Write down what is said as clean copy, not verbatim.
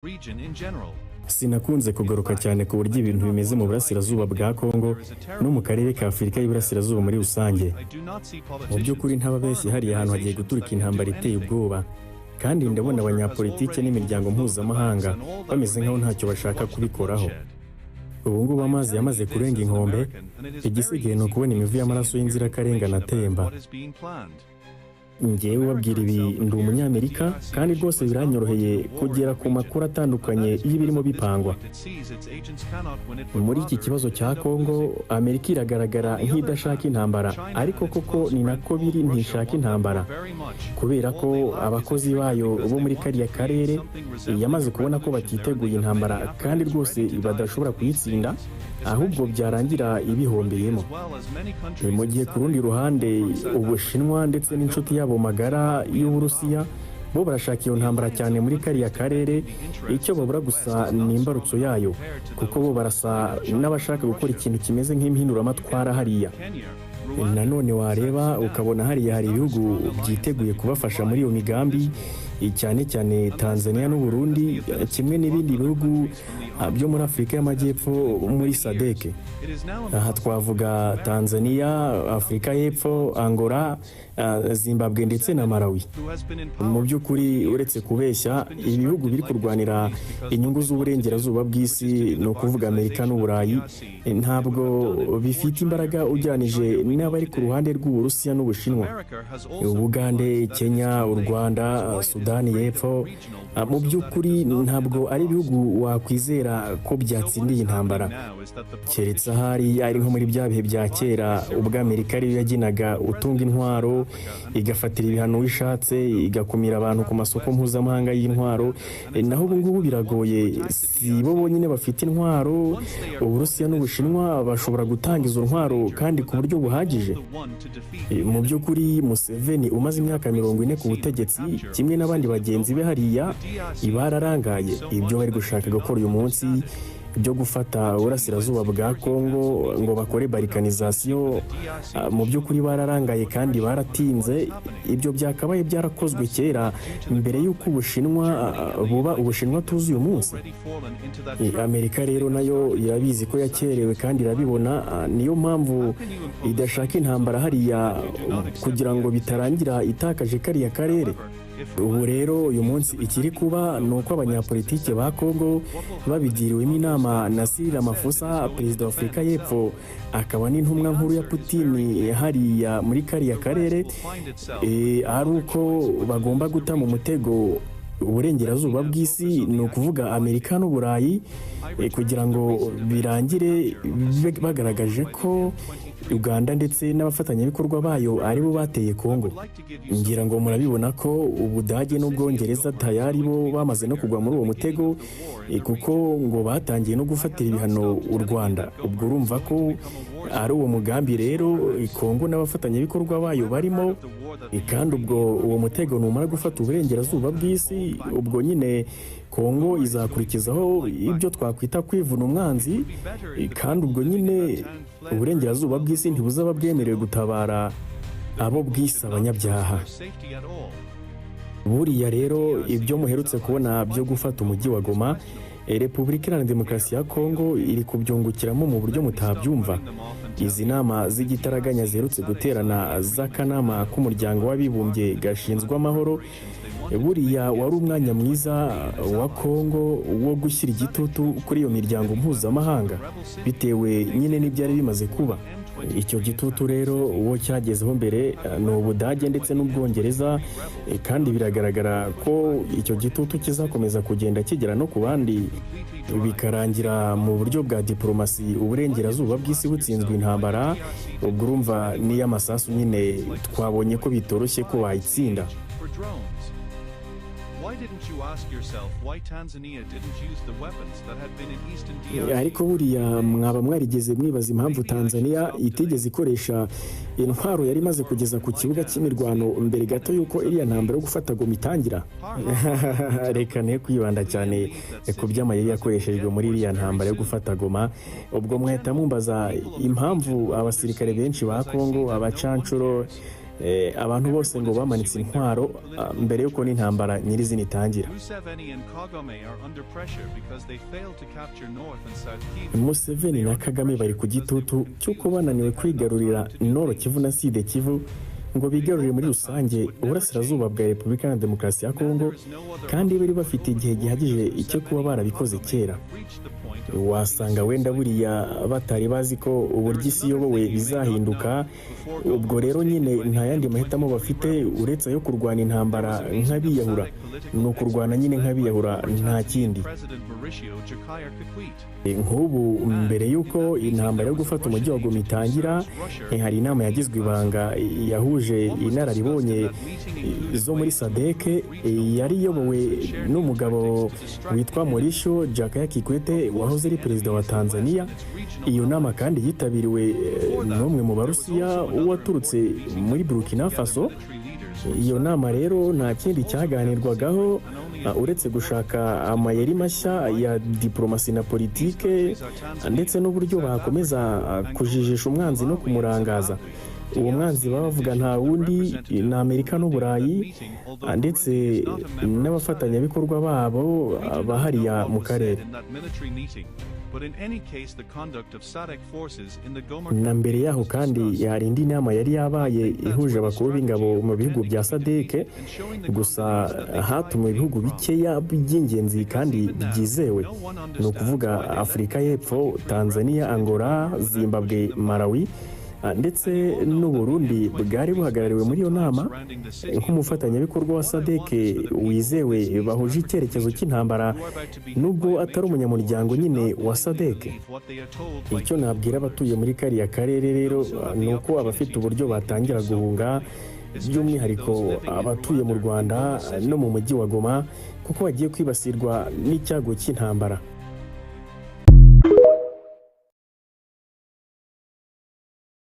Region in general. Sinakunze kugaruka cyane ku buryo ibintu bimeze mu burasirazuba bwa Kongo no mu karere ka Afurika y'Iburasirazuba muri rusange. Mu by'ukuri, ntababeshyi, hariya hantu hagiye guturika intambara iteye ubwoba, kandi ndabona abanyapolitike n'imiryango mpuzamahanga bameze nk'aho ntacyo bashaka kubikoraho. Ubu ngubu amazi yamaze kurenga inkombe, igisigaye ni ukubona imivu y'amaraso y'inzirakarengane atemba. Ngewe ubabwira ibi ndi Umunyamerika, kandi rwose biranyoroheye kugera ku makuru atandukanye y'ibirimo bipangwa muri iki kibazo cya Kongo. Amerika iragaragara nk'idashaka intambara, ariko koko ni nako biri, ntishaka intambara kubera ko abakozi bayo bo muri kariya karere yamaze kubona ko batiteguye intambara, kandi rwose badashobora kuyitsinda, ahubwo byarangira ibihombeyemo. Ni mu gihe ku rundi ruhande Ubushinwa ndetse n'inshuti yabo magara y'Uburusiya bo barashaka iyo ntambara cyane muri kariya karere. Icyo babura gusa ni imbarutso yayo, kuko bo barasa n'abashaka gukora ikintu kimeze nk'impinduramatwara hariya. Nanone wareba ukabona hariya hari ibihugu byiteguye kubafasha muri iyo migambi, cyane cyane Tanzania n'Uburundi, kimwe n'ibindi bihugu byo muri Afurika y'Amajyepfo muri SADC. Aha twavuga Tanzania, Afurika y'Epfo, Angola, Zimbabwe ndetse na Malawi. Mu by'ukuri, uretse kubeshya, ibi bihugu biri kurwanira inyungu z'uburengerazuba bw'isi, ni ukuvuga Amerika n'Uburayi, ntabwo bifite imbaraga ugereranije n'abari ku ruhande rw'Uburusiya n'Ubushinwa. Ubugande, Kenya, u Rwanda, Sudani y'Epfo, mu by'ukuri ntabwo ari ibihugu wakwizera ko byatsindiye intambara, keretse ahari ari nko muri bya bihe bya kera ubwo Amerika ariyo yaginaga utunga intwaro, igafatira ibihano wishatse, igakumira abantu ku masoko mpuzamahanga y'intwaro. Naho ubu ngubu biragoye, si bo bonyine bafite intwaro. Uburusiya n'Ubushinwa bashobora gutanga izo ntwaro kandi ku buryo buhagije. Mu by'ukuri, Museveni umaze imyaka 40 ku butegetsi kimwe n'abandi bagenzi be hariya bararangaye. Ibyo bari gushaka gukora uyu munsi byo gufata uburasirazuba bwa Kongo ngo bakore balkanisation, mu by'ukuri bararangaye kandi baratinze. Ibyo byakabaye byarakozwe kera, mbere y'uko Ubushinwa buba Ubushinwa tuzi uyu munsi. Amerika rero nayo irabizi ko yakerewe kandi irabibona, niyo mpamvu idashaka intambara hariya kugira ngo bitarangira itakaje kariya karere. Ubu rero uyu munsi ikiri kuba ni uko abanyapolitike ba Kongo babigiriwemo inama na Cyril Ramaphosa, perezida wa Afurika y'Epfo akaba n'intumwa nkuru ya Putin hariya muri kariya karere, ari uko bagomba guta mu mutego uburengerazuba bw'isi, ni ukuvuga Amerika n'Uburayi, kugira ngo birangire bagaragaje ko Uganda ndetse n'abafatanyabikorwa bayo aribo bateye Kongo. Ngira ngo murabibona ko Ubudage n'Ubwongereza tayari bo bamaze no kugwa muri uwo mutego, kuko ngo batangiye no gufatira ibihano u Rwanda. Ubwo urumva ko ari uwo mugambi rero Kongo n'abafatanyabikorwa bayo barimo, kandi ubwo uwo mutego numara gufata uburengerazuba bw'isi, ubwo nyine Kongo izakurikizaho ibyo twakwita kwivuna umwanzi, kandi ubwo nyine uburengerazuba bw'isi ntibuzaba bwemerewe gutabara abo bwise abanyabyaha. Buriya rero ibyo muherutse kubona byo gufata umujyi wa Goma, Repubulika Iharanira Demokarasi ya Kongo iri kubyungukiramo mu buryo mutabyumva. Izi nama z'igitaraganya ziherutse guterana z'akanama k'Umuryango w'Abibumbye gashinzwe amahoro, buriya wari umwanya mwiza wa Kongo wo gushyira igitutu kuri iyo miryango mpuzamahanga, bitewe nyine n'ibyari bimaze kuba. Icyo gitutu rero uwo cyagezeho mbere ni Ubudage ndetse n'Ubwongereza, kandi biragaragara ko icyo gitutu kizakomeza kugenda kigera no ku bandi, bikarangira mu buryo bwa diporomasi uburengerazuba bw'isi butsinzwe intambara. Ubwo urumva n'iy'amasasu nyine twabonye ko bitoroshye ko bayitsinda. For drones. Why didn't you ask yourself why Tanzania didn't use the weapons that had been in Eastern DRC? Ariko buriya mwaba mwarigeze mwibaza impamvu Tanzania itigeze ikoresha intwaro yari imaze kugeza ku kibuga cy'imirwano mbere gato y'uko iriya ntambara yo gufata Goma itangira? Reka ne kwibanda cyane ku by'amayeri yakoreshejwe muri iriya ntambara yo gufata Goma. Ubwo mwahita mumbaza impamvu abasirikare benshi ba Kongo, abacancuro Abantu bose ngo bamanitse intwaro mbere y'uko n'intambara nyirizina itangira. Museveni and Kagame are under pressure because they failed to capture North and South Kivu. Museveni na Kagame bari ku gitutu cy'uko bananiwe kwigarurira Nord Kivu na Sud Kivu, ngo bigarurire muri rusange uburasirazuba bwa Repubulika ya Demokarasi ya Kongo, kandi bari bafite igihe gihagije cyo kuba barabikoze kera. Wasanga wenda buriya batari bazi ko uburyo isi iyobowe bizahinduka. Ubwo rero nyine nta yandi mahitamo bafite uretse ayo kurwana intambara nk'abiyahura. Ni ukurwana nyine nk'abiyahura, nta kindi. President Mauricio Jakaya Kikwete. Nk'ubu mbere y'uko intambara yo gufata umujyi wa Goma itangira, hari inama yagizwe ibanga yahuje inararibonye zo muri SADC, yari iyobowe n'umugabo witwa Mauricio Jakaya Kikwete wahoze ari perezida wa Tanzania. Iyo nama kandi yitabiriwe n'umwe mu Barusiya waturutse muri Burkina Faso. Iyo nama rero nta kindi cyaganirwagaho uretse gushaka amayeri mashya ya diporomasi na politike, ndetse n'uburyo bakomeza kujijisha umwanzi no kumurangaza. Uwo mwanzi baba bavuga nta wundi, ni Amerika n'Uburayi, ndetse n'abafatanyabikorwa babo bahariya mu karere. But in any case, the conduct of SADC forces in the Goma Na mbere yaho kandi hari indi nama yari yabaye ihuje abakuru b'ingabo mu bihugu bya SADC, gusa hatumiwe ibihugu bikeya by'ingenzi kandi byizewe, ni ukuvuga Afurika y'Epfo, Tanzania, Angola, Zimbabwe, Malawi, ndetse n'u Burundi bwari buhagarariwe muri iyo nama nk'umufatanyabikorwa wa SADC wizewe bahuje icyerekezo cy'intambara, nubwo atari umunyamuryango nyine wa SADC. Icyo nabwira abatuye muri kariya karere rero ni uko abafite uburyo batangira guhunga, by'umwihariko abatuye mu Rwanda no mu mujyi wa Goma, kuko bagiye kwibasirwa n'icyago cy'intambara.